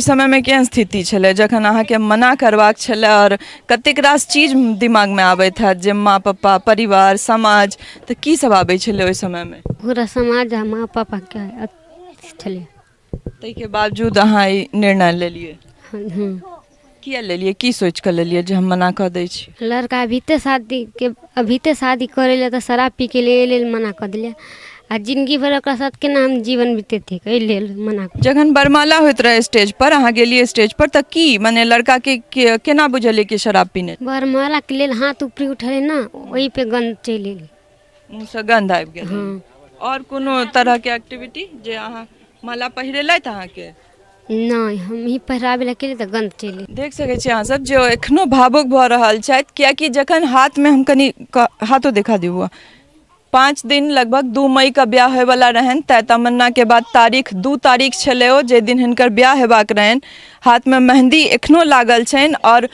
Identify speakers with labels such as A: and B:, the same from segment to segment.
A: ओहि समयमे केहन स्थिति छलै जखन अहाँके मना करबाक छलै आओर कतेक रास चीज दिमागमे आबैत हैत जे माँ पप्पा परिवार समाज तऽ की सब आबै छलै ओहि समयमे?
B: पूरा समाज आ माँ पापाके अथी छलै।
A: ताहिके बावजूद अहाँ ई निर्णय लेलियै?
B: हँ।
A: किया लेलियै, की सोचि कऽ लेलियै जे हम मना कऽ दै छी?
B: लड़का अभिते शादीके अभिते शादी करै लए तऽ शराब पी के एहि लेल मना कऽ देलियै आ जिनगी भरि ओकरा साथ केना हम जीवन बितेतै एहि लेल मना।
A: जखन बरमाला होइत रहै स्टेज पर, अहाँ गेलियै स्टेज पर, तऽ की मने लड़काके केना बुझलियै कि शराब पीने?
B: बरमालाके लेल हाथ ऊपरी उठेलै ने, ओहि पे गन्ध चलि एलै।
A: मुँहसँ गन्ध आबि गेल? हँ। आओर कोनो तरहके एक्टिविटी जे अहाँ माला पहिरेलथि अहाँके?
B: नहि, हम ही पहिराबै लए केलियै तऽ गन्ध चलि एलै।
A: देख सकै छी अहाँ सब जे ओ एखनो भावुक भऽ रहल छथि, कियाकि जखन हाथमे हम कनि हाथो देखा दियौ बौआ। 5 दिन लगभग 2 मई के ब्याह होयवला रहनि, तै तमन्नाके बाद तारीख 2 तारीख छलै ओ जाहि दिन हिनकर ब्याह हेबाक रहनि। हाथमे मेहन्दी एखनो लागल छनि आओर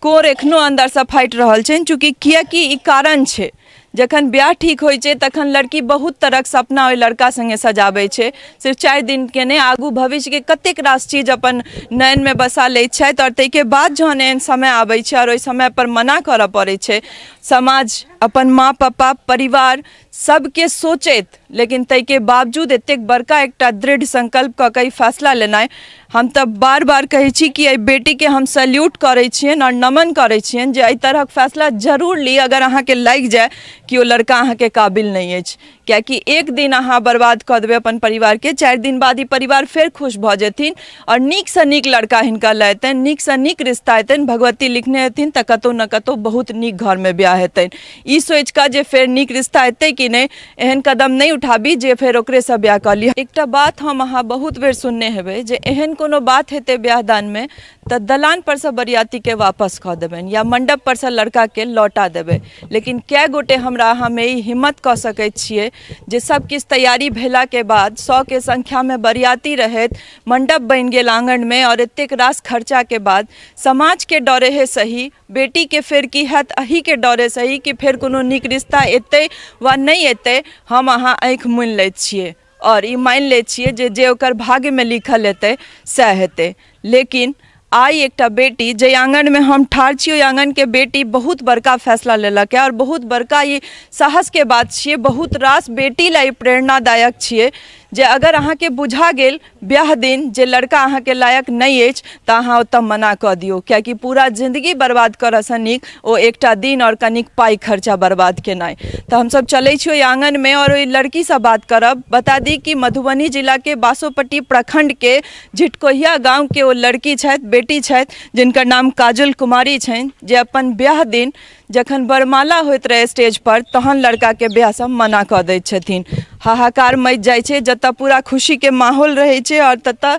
A: कोर एखनो अन्दरसँ फाटि रहल छनि, चूँकि किएकि ई कारण छै जखन ब्याह ठीक होइ छै तखन लड़की बहुत तरहक सपना ओहि लड़का सङ्गे सजाबै छै। सिर्फ 4 दिनके नहि, आगू भविष्यके कतेक रास चीज अपन नयनमे बसा लैत छथि, आओर ताहिके बाद जहन एहन समय आबै छै आओर ओहि समयपर मना करऽ पड़ै छै, समाज, अपन माँ पप्पा, परिवार सबके सोचैत, लेकिन ताहिके बावजूद एतेक बड़का एकटा दृढ़ संकल्प कऽ कऽ ई फैसला लेनाइ, हम तऽ बार बार कहै छी कि एहि बेटीके हम सैल्यूट करै छियनि आओर नमन करै छियनि जे एहि तरहक फैसला जरूर ली अगर अहाँके लागि जाय कि ओ लड़का अहाँके काबिल नहि अछि, कियाकि एक दिन अहाँ बर्बाद कऽ देबै अपन परिवारके, 4 दिन बाद ई परिवार फेर खुश भऽ जेथिन आओर नीकसँ नीक लड़का हिनका लए एतनि, नीकसँ नीक रिश्ता एतनि। भगवती लिखने हेथिन तऽ कतहु ने कतहु बहुत नीक घरमे बियाह हेतनि। ई सोचि कऽ जे फेर नीक रिश्ता एतै कि नहि, एहन कदम नहि उठाबी जे फेर ओकरेसँ बियाह कऽ ली। एकटा बात हम अहाँ बहुत बेर सुनने हेबै जे एहन कोनो बात हेतै बियाह दानमे तऽ दलान परसँ बरियातीके वापस कऽ देबनि या मण्डप परसँ लड़काके लौटा देबै, लेकिन कए गोटे हमरा अहाँमे ई हिम्मत कऽ सकै छियै जे सब किछु तैयारी भेलाके बाद 100के संख्यामे बरियाती रहैत मण्डप बनि गेल आँगनमे आओर एतेक रास खर्चाके बाद समाजके डरे हे सही, बेटीके फेर की हैत एहिके डरे सही कि फेर कोनो नीक रिश्ता एतै वा नहि एतै, हम अहाँ आँखि मुनि लैत छियै आओर ई मानि लै छियै जे जे ओकर भाग्यमे लिखल हेतै सएह हेतै। लेकिन आइ एकटा बेटी, जाहि आँगनमे हम ठाढ़ छी ओहि आँगनके बेटी बहुत बड़का फैसला लेलक आओर बहुत बड़का ई साहसके बात छियै, बहुत रास बेटी लए ई प्रेरणादायक छियै जे अगर अहाँके बुझा गेल ब्याह दिन जे लड़का अहाँके लायक नहि अछि तऽ अहाँ ओतऽ मना कऽ दियौ, कियाकि पूरा जिन्दगी बर्बाद करऽसँ नीक ओ एकटा दिन आओर कनिक पाइ खर्चा बर्बाद केनाइ। तऽ हमसब चलै छी ओहि आँगनमे आओर ओहि लड़कीसँ बात करब। बता दी कि मधुबनी जिलाके बासोपट्टी प्रखण्डके झिटकोहिया गाँवके ओ लड़की छथि, बेटी छथि, जिनकर नाम काजल कुमारी छनि, जे अपन ब्याह दिन जखन वरमाला होइत रहै स्टेज पर तहन लड़काके ब्याहसँ मना कऽ दैत छथिन। हाहाकार मचि जाइ छै, जतऽ पूरा खुशीके माहौल रहै छै आओर ततऽ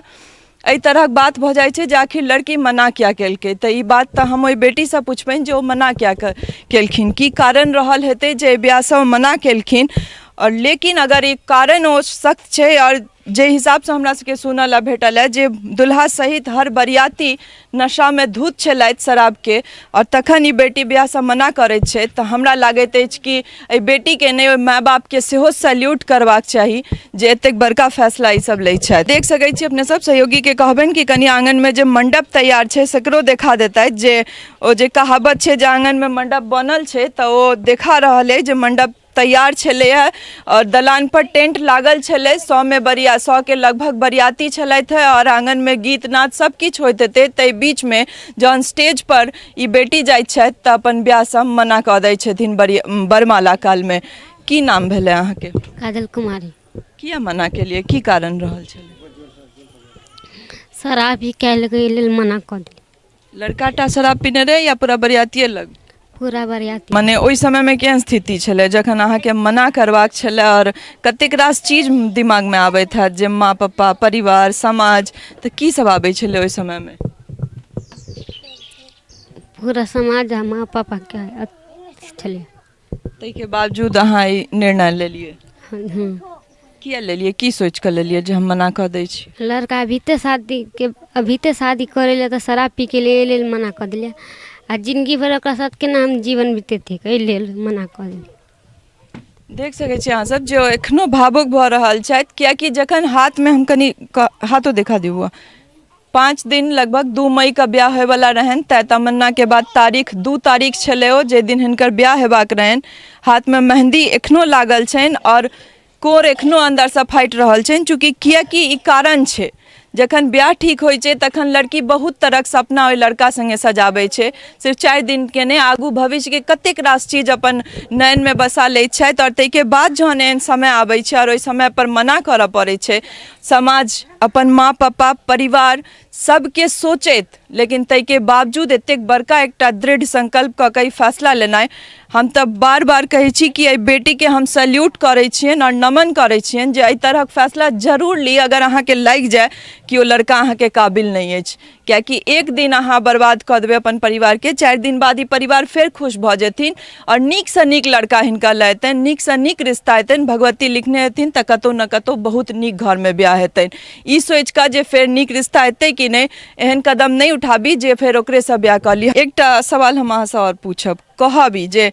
A: एहि तरहक बात भऽ जाइ छै जे आखिर लड़की मना किया केलकै। तऽ ई बात तऽ हम ओहि बेटीसँ पुछबनि जे ओ मना किया केलखिन, की कारण रहल हेतै जे एहि ब्याहसँ ओ मना केलखिन। आओर लेकिन अगर ई कारण ओ सख्त छै आओर जाहि हिसाबसँ हमरा सबके सुनऽ लए भेटल हँ जे दुल्हा सहित हर बरियाती नशामे धुत छलथि शराबके आओर तखन ई बेटी बियाहसँ मना करैत छथि, तऽ हमरा लागैत अछि कि एहि बेटीके नहि ओहि माय बापके सेहो सैल्यूट करबाक चाही जे एतेक बड़का फैसला ई सब लै छथि। देख सकै छी अपने सब, सहयोगीके कहबनि कि कनि आँगनमे जे मण्डप तैयार छै तकरो देखा देतथि, जे ओ जे कहावत छै जे आँगनमे मण्डप बनल छै तऽ ओ देखा रहल अछि जे मण्डप तैयार छलैए आओर दलानपर टेंट लागल छलै, 100मे बरिया 100के लगभग बरियाती छलथि हेँ आओर आँगनमे गीत नाद सब किछु होइत हेतै। ताहि बीचमे जहन स्टेजपर ई बेटी जाइत छथि तऽ अपन ब्याहसँ मना कऽ दै छथिन बरमाला कालमे। की नाम भेलै अहाँके?
B: काजल कुमारी।
A: किया मना केलियै, की कारण रहल छलै?
B: शराब ही कयल लेल मना कऽ देलियै।
A: लड़का टा शराब पीने रहै या पूरा बरियातिए लग?
B: पूरा बरियाती।
A: मने ओहि समयमे केहन स्थिति छलै जखन अहाँके मना करबाक छलै आओर कतेक रास चीज दिमागमे आबैत हैत जे माँ पप्पा, परिवार, समाज, तऽ की सब आबै छलै ओहि समयमे?
B: पूरा समाज आ माँ पापाके अथी छलै।
A: ताहिके बावजूद अहाँ ई निर्णय लेलियै?
B: हँ।
A: किया लेलियै, की सोचि कऽ लेलियै जे हम मना कऽ दै छी?
B: लड़का अभिते शादीके अभिते शादी करै लए तऽ शराब पी के एहि लेल मना कऽ देलियै आ जिनगी भरि ओकरा साथ केना हम जीवन बितेतै एहि लेल मना कऽ देलियै।
A: देख सकै छी अहाँ सब जे ओ एखनो भावुक भऽ रहल छथि, कियाकि जखन हाथमे हम कनि हाथो देखा दियौ बौआ। 5 दिन लगभग 2 मई के ब्याह होयवला रहनि, तै तमन्ना के बाद तारीख 2 तारीख छलै ओ जाहि दिन हिनकर ब्याह हेबाक रहनि। हाथमे मेहंदी एखनो लागल छनि आओर कोर एखनो अन्दरसँ फाटि रहल छनि, चूँकि किएकि ई कारण छै जखन ब्याह ठीक होइ छै तखन लड़की बहुत तरहक सपना ओहि लड़का सङ्गे सजाबै छै। सिर्फ 4 दिनके नहि, आगू भविष्यके कतेक रास चीज अपन नयनमे बसा लैत छथि आओर ताहिके बाद जहन एहन समय आबै छै आओर ओहि समयपर मना करऽ पड़ै छै, समाज, अपन माँ पापा, परिवार सबके सोचैत, लेकिन ताहिके बावजूद एतेक बड़का एकटा दृढ़ संकल्प कऽ कऽ ई फैसला लेनाइ, हम तऽ बार बार कहै छी कि एहि बेटीके हम सैल्यूट करै छियनि आओर नमन करै छियनि जे एहि तरहक फैसला जरूर ली अगर अहाँके लागि जाय कि ओ लड़का अहाँके काबिल नहि अछि, कियाकि एक दिन अहाँ बर्बाद कऽ देबै अपन परिवारके, 4 दिन बाद ई परिवार फेर खुश भऽ जेथिन आओर नीकसँ नीक लड़का हिनका लए एतनि, नीकसँ नीक रिश्ता एतनि, भगवती लिखने हेथिन तऽ कतहु ने कतहु बहुत नीक घरमे बियाह हेतनि। ई सोचि कऽ जे फेर नीक रिश्ता एतै कि नहि, एहन कदम नहि उठाबी जे फेर ओकरेसँ बियाह कऽ ली। एकटा सवाल हम अहाँसँ आओर पूछब, कहब ई जे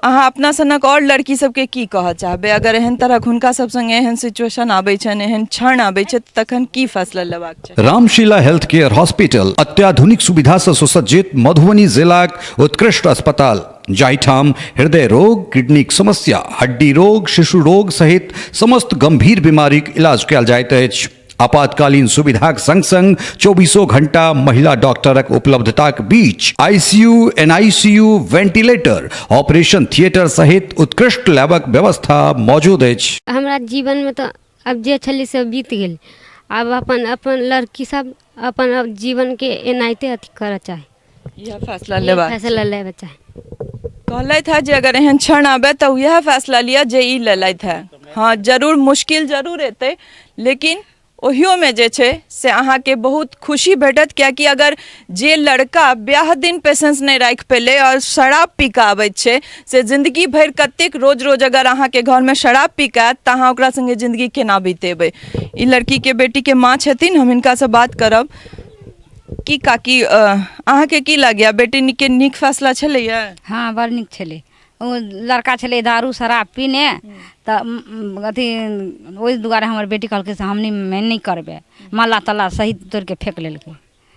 A: अहाँ अपना सनक आओर लड़की सबके की कहऽ चाहबै, अगर एहन तरहक हुनका सब संगे एहन सिचुएशन आबै छनि, एहन क्षण आबै छै, तखन की फैसला लेबाक चाही?
C: रामशिला हेल्थ केयर हॉस्पिटल अत्याधुनिक सुविधा से सुसज्जित मधुबनी जिलाक उत्कृष्ट अस्पताल, जाहिठाम हृदय रोग, किडनीक समस्या, हड्डी रोग, शिशु रोग सहित समस्त गंभीर बीमारीक इलाज कयल जाइत अछि। आपातकालीन सुविधाक संग संग 24 घंटा महिला डॉक्टरक उपलब्धताक बीच ICU, NICU, ventilator, operation theatre सहित उत्कृष्ट लैबक व्यवस्था मौजूद अछि।
B: हमरा जीवनमे तऽ आब जे छलै से बीत गेल, आब अपन अपन लड़की सब अपन अब जीवनके एनाहिते अथी करऽ चाही,
A: इएह फैसला लेबाक
B: फैसला लेबऽ चाही।
A: कहलथि है जे अगर एहन क्षण आबे तऽ इएह फैसला लिअ जे ई लेलथि है। हँ, जरूर मुश्किल जरूर एतै, लेकिन ओहियोमे जे छै से अहाँके बहुत खुशी भेटत, कियाकि अगर जे लड़का ब्याह दिन पेशेंस नहि राखि पेलै आओर शराब पी कऽ आबैत छै, से जिन्दगी भरि कतेक रोज रोज अगर अहाँके घरमे शराब पी कऽ आयत तऽ अहाँ ओकरा सङ्गे जिन्दगी केना बितेबै? ई लड़कीके बेटीके माँ छथिन, हम हिनकासँ बात करब। की काकी, अहाँके की लागैया, बेटी के नीक फैसला छलैया?
D: हँ, बड़ नीक छलै। ओ लड़का छलै दारू शराब पीने, तऽ अथी ओहि दुआरे हमर बेटी कहलकै से हम नहि नहि करबै, माला ताला सही तोड़िके फेक लेलकै।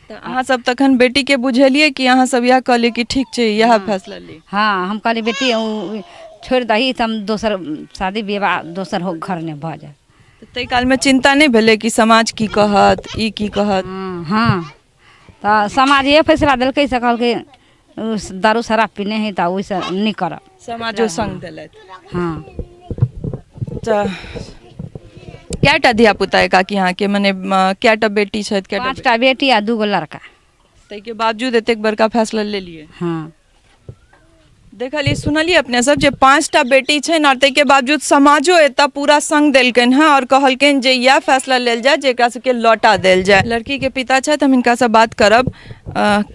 A: तऽ अहाँ सब तखन बेटी के बुझेलियै कि अहाँ सब इएह कहलियै कि ठीक छै इएह फैसला ली?
D: हँ, हम कहलियै बेटी ओ छोड़ि दही तऽ हम दोसर शादी विवाह दोसर हो घर नहि भऽ जायत।
A: तऽ ताहि कालमे चिन्ता नहि भेलै कि समाज की कहत, ई की कहत?
D: हँ हँ, तऽ समाज इएह फैसला देलकै से कहलकै ओ दारू शराब पीने हइ तऽ ओहिसँ नहि करब।
A: समाजो संग देलथि?
D: हँ।
A: तऽ कएटा धिया पुता अइ काकी अहाँके, मने कएटा बेटी छथि? कएटा?
D: 5टा बेटी आ 2 गो लड़का।
A: ताहिके बावजूद एतेक बड़का फैसला लेलियै?
D: हँ।
A: देखलियै सुनलियै अपने सब जे 5टा बेटी छनि आओर ताहिके बावजूद समाजो एतऽ पूरा संग देलकनि हँ आओर कहलकनि जे इएह फैसला लेल जाय जे एकरा सबके लौटा देल जाय। लड़कीके पिता छथि, हम हिनकासँ बात करब।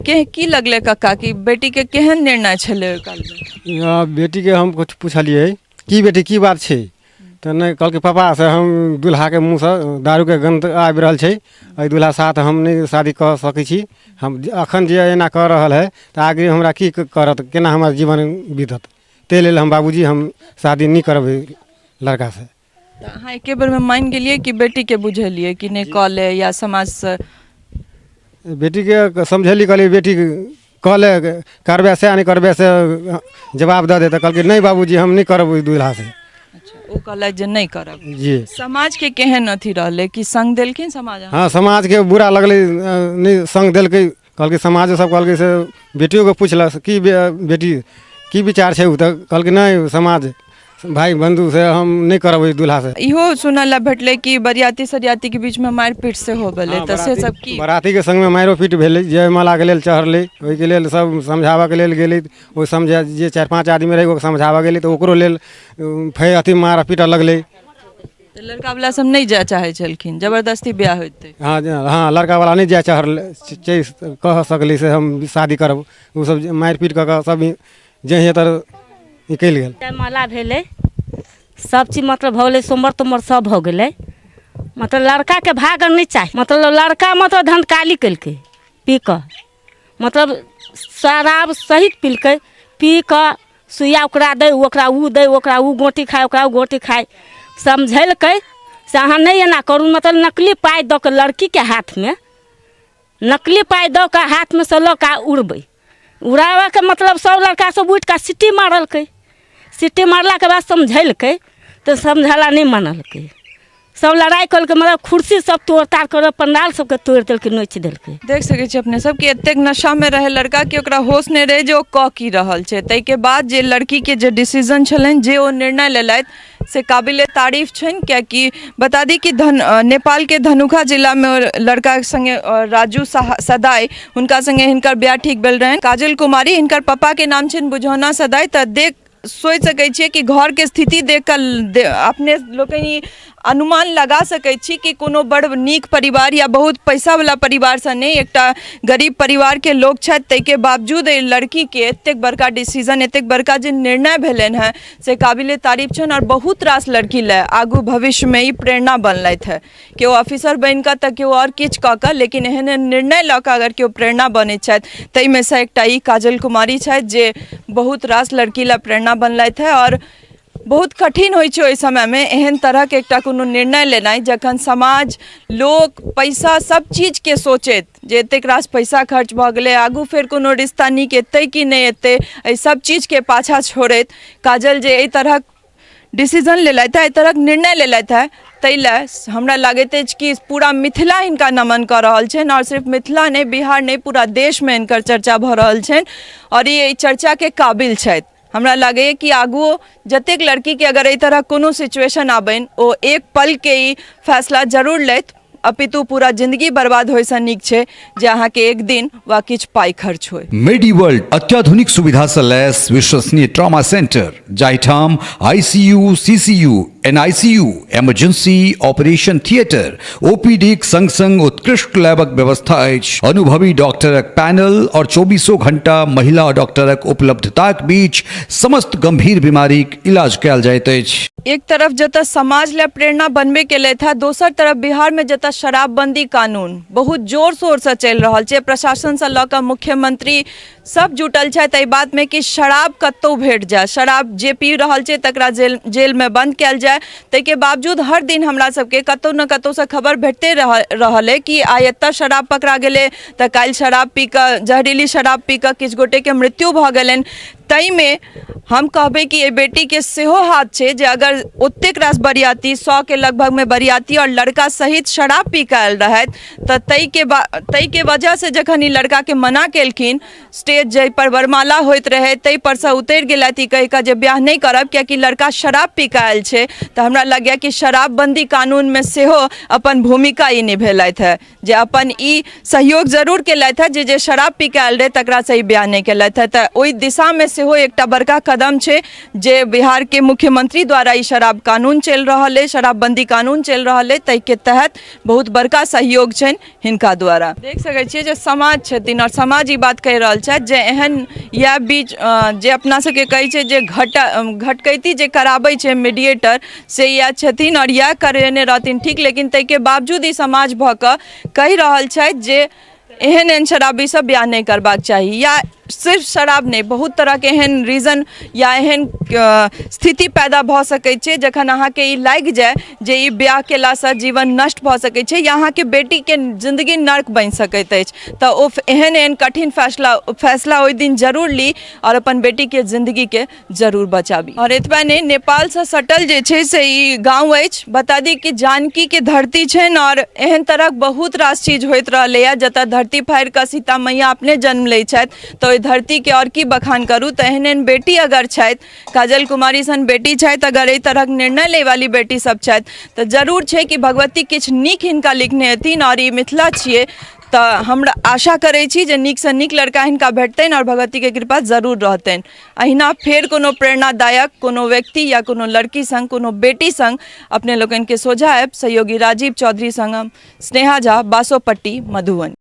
A: के की लगलै कक्का कि बेटीके केहन निर्णय छलै ओहि कालमे?
E: बेटीके हम कुछ पुछलियै की बेटी की बात छै, तऽ नहि कहलकै पापा से हम दुल्हाके मुँहसँ दारूके गन्ध आबि रहल छै, एहि दुल्हा साथ हम नहि शादी कऽ सकै छी। हम एखन जे एना कऽ रहल है तऽ आगे हमरा की करत, केना हमर जीवन बीतत, ताहि लेल हम बाबूजी हम शादी नहि करब एहि लड़कासँ।
A: तऽ अहाँ एके बेरमे मानि गेलियै कि बेटीके बुझेलियै कि नहि कऽ ले या समाजसँ?
E: बेटीके समझेली, कहलियै बेटी कऽ ले, करबै से नहि करबै से जवाब दऽ दे। तऽ कहलकै नहि बाबूजी हम नहि करब ओहि दूल्हासँ।
A: अच्छा, ओ कहलथि जे नहि करब।
E: जी।
A: समाजके केहन अथी रहलै, कि संग देलखिन समाज?
E: हँ, समाजके बुरा लगलै, नहि संग देलकै। कहलकै समाजो सब कहलकै से बेटियोके पुछलक की बेटी की विचार छै, ओ तऽ कहलकै नहि समाज भाइ बन्धु से हम नहि करब ओहि दूल्हासँ।
A: इहो सुनऽ लए भेटलै कि बरियाती सरियातीके बीचमे मारि पीट सेहो भेलै, तऽ से सब की?
E: बरातीके संगमे मारिओ पीट भेलै। जयमालाके लेल चढ़लै, ओहिके लेल सब समझाबऽके लेल गेलै, ओ समझा जे 4-5 आदमी रहै ओ समझाबऽ गेलै तऽ ओकरो लेल फेर अथी मारऽ पीटऽ लगलै।
A: तऽ लड़का वाला सब नहि जाय चाहै छलखिन, जबरदस्ती बियाह होइतै?
E: हँ हँ, लड़का वाला नहि जाय चाहल, कह सकलै से हम शादी करब, ओ सब मारि पीट कऽ कऽ सब जे तर निकलि गेल।
F: जयमाला भेलै, सब चीज मतलब भऽ गेलै, सोमर तोमर सब भऽ गेलै। मतलब लड़काके भागल नहि चाही, मतलब लड़का मतलब धनकाली केलकै पी कऽ, मतलब शराब सहित पिलकै, पी कऽ सुइया ओकरा दै, ओकरा ओ दै, ओकरा ओ गोटी खाइ, ओकरा ओ गोटी खाइ। समझेलकै से अहाँ नहि एना करू, मतलब नकली पाइ दऽ कऽ लड़कीके हाथमे नकली पाइ दऽ कऽ हाथमे सँ लऽ कऽ उड़बै। उड़ाबऽके मतलब सब लड़का सब उठि कऽ सीटी मारलकै। सीटी मारलाके बाद समझेलकै तऽ समझेला नहि मानलकै, सब लड़ाइ केलकै, मतलब कुर्सी सब तोड़ ताड़ कऽ पंडाल सबके तोड़ि देलकै, नोचि देलकै।
A: देख सकै छी अपने सब कि एतेक नशामे रहै लड़का कि ओकरा होश नहि रहै जे ओ कऽ की रहल छै। ताहिके बाद जे लड़कीके जे डिसीजन छलनि, जे ओ निर्णय लेलथि, से काबिले तारीफ छनि। कियाकि बता दी कि धन नेपालके धनुखा जिलामे लड़का सङ्गे राजू सदाई, हुनका सङ्गे हिनकर बियाह ठीक भेल रहनि। काजल कुमारी, हिनकर पप्पाके नाम छनि बुझौना सदाई। तऽ देख सोचि सकै छियै कि घरके स्थिति देख कऽ अपने लोकनि अनुमान लगा सकै छी कि कोनो बड़ नीक परिवार या बहुत पैसावला परिवारसँ नहि, एकटा गरीब परिवारके लोक छथि। ताहिके बावजूद एहि लड़कीके एतेक बड़का डिसीजन, एतेक बड़का जे निर्णय भेलनि हेँ, से काबिले तारीफ छनि। आओर बहुत रास लड़की लए आगू भविष्यमे ई प्रेरणा बनलथि हेँ। केओ ऑफिसर बनि कऽ तऽ केओ आओर किछु कऽ कऽ, लेकिन एहन एहन निर्णय लऽ कऽ अगर केओ प्रेरणा बनैत छथि, ताहिमे सँ एकटा ई काजल कुमारी छथि, जे बहुत रास लड़की लए प्रेरणा बनलथि हेँ। आओर बहुत कठिन होइ छै ओहि समयमे एहन तरहके एकटा कोनो निर्णय लेनाइ, जखन समाज, लोक, पैसा सब चीजके सोचैत जे एतेक रास पैसा खर्च भऽ गेलै, आगू फेर कोनो रिश्ता नीक एतै कि नहि एतै, एहि सब चीजके पाछाँ छोड़ैत काजल जे एहि तरहक डिसीजन लेलथि हेँ, एहि तरहक निर्णय लेलथि हेँ, ताहि लए हमरा लागैत अछि कि पूरा मिथिला हिनका नमन कऽ रहल छनि। आओर सिर्फ मिथिला नहि, बिहार नहि, पूरा देशमे हिनकर चर्चा भऽ रहल छनि आओर ई एहि चर्चाके काबिल छथि। हमरा लागैए कि आगुओ जतेक लड़कीके अगर एहि तरहक कोनो सिचुएशन आबनि, ओ एक पलके ई फैसला जरूर लैत, अपितु पूरा जिंदगी बर्बाद होइसँ नीक छै जे अहाँके एक दिन वा किछु पाइ खर्च होय।
C: मेडी वर्ल्ड अत्याधुनिक सुविधा सँ लैस विश्वसनीय ट्रॉमा सेंटर, जाहिठाम ICU, CCU, NICU, emergency, operation theatre, ओपीडीक संग संग उत्कृष्ट लैबक व्यवस्था अछि। अनुभवी डॉक्टरक पैनल और चौबीसों घंटा महिला डॉक्टरक उपलब्धताक बीच समस्त गंभीर बीमारीक इलाज कयल जाइत अछि।
A: एक तरफ जतऽ समाज लए प्रेरणा बनबे केलथि हँ, दोसर तरफ बिहारमे जतऽ शराबबंदी कानून बहुत जोर शोरसँ चलि रहल छै, प्रशासनसँ लऽ कऽ मुख्यमंत्री सब जुटल छथि एहि बातमे कि शराब कतहु भेट जाय, शराब जे पी रहल छै तकरा जेलमे बंद कयल जाय। ताहिके बावजूद हर दिन हमरा सबके कतहु ने कतहुसँ खबर भेटते रहल अइ कि आइ एतऽ शराब पकड़ा गेलै तऽ काल्हि शराब पी कऽ, जहरीली शराब पी कऽ किछु गोटेके मृत्यु भऽ गेलनि। ताहिमे हम कहबै कि एहि बेटीके सेहो हाथ छै जे अगर ओतेक रास बरियाती, 100के लगभगमे बरियाती आओर लड़का सहित शराब पी कऽ आयल रहथि, तऽ ताहिके वजहसँ जखन ई लड़काके मना केलखिन, स्टेज जाहिपर वरमाला होइत रहै ताहिपरसँ उतरि गेलथि ई कहि कऽ जे बियाह नहि करब, कियाकि लड़का शराब पी कऽ आयल छै। तऽ हमरा लगैए कि शराबबंदी कानूनमे सेहो अपन भूमिका ई निभेलथि हेँ, जे अपन ई सहयोग जरूर केलथि हेँ जे जे शराब पी कऽ आयल रहै तकरासँ ई बियाह नहि केलथि हेँ। तऽ ओहि दिशामे सेहो एकटा बड़का कदम छै जे बिहारके मुख्यमंत्री द्वारा ई शराब कानून चलि रहल अइ, शराबबंदी कानून चलि रहल अइ, ताहिके तहत बहुत बड़का सहयोग छनि हिनका द्वारा। देख सकै छियै जे समाज छथिन आओर समाज ई बात कहि रहल छथि जे एहन इएह बीच जे अपना सबके कहै छै जे घटकैती जे कराबै छै मीडिएटर, से इएह छथिन आओर इएह करेने रहथिन ठीक, लेकिन ताहिके बावजूद ई समाज भऽ कऽ कहि रहल छथि जे एहन एहन शराबीसँ बियाह नहि करबाक चाही। या सिर्फ शराब नहि, बहुत तरहके एहन रीजन या एहन स्थिति पैदा भऽ सकै छै जखन अहाँके ई लागि जाय जे ई बियाह केलासँ जीवन नष्ट भऽ सकै छै या अहाँके बेटीके जिन्दगी नर्क बनि सकैत अछि, तऽ ओ एहन एहन कठिन फैसला ओहि दिन जरूर ली आओर अपन बेटीके जिन्दगीके जरूर बचाबी। आओर एतबा नहि, नेपालसँ सटल जे छै से ई गाँव अछि। बता दी कि जानकीके धरती छनि आओर एहन तरहक बहुत रास चीज होइत रहलैए जतऽ धरती फाड़ि कऽ सीता मैया अपने जन्म लै छथि, तऽ ओहि धरतीके आओर की बखान करू। तऽ एहन एहन बेटी अगर छथि, काजल कुमारी सन बेटी छथि, अगर एहि तरहक निर्णय लैवाली बेटी सब छथि, तऽ जरूर छै कि भगवती किछु नीक हिनका लिखने हेथिन। आओर ई मिथिला छियै, तऽ हमरा आशा करै छी जे नीकसँ नीक लड़का हिनका भेटतनि आओर भगवतीके कृपा जरूर रहतनि। अहिना फेर कोनो प्रेरणादायक कोनो व्यक्ति या कोनो लड़की संग, कोनो बेटी संग अपने लोकनिके सोझा आयब। सहयोगी राजीव चौधरी संग हम स्नेहा झा, बासोपट्टी, मधुबनी।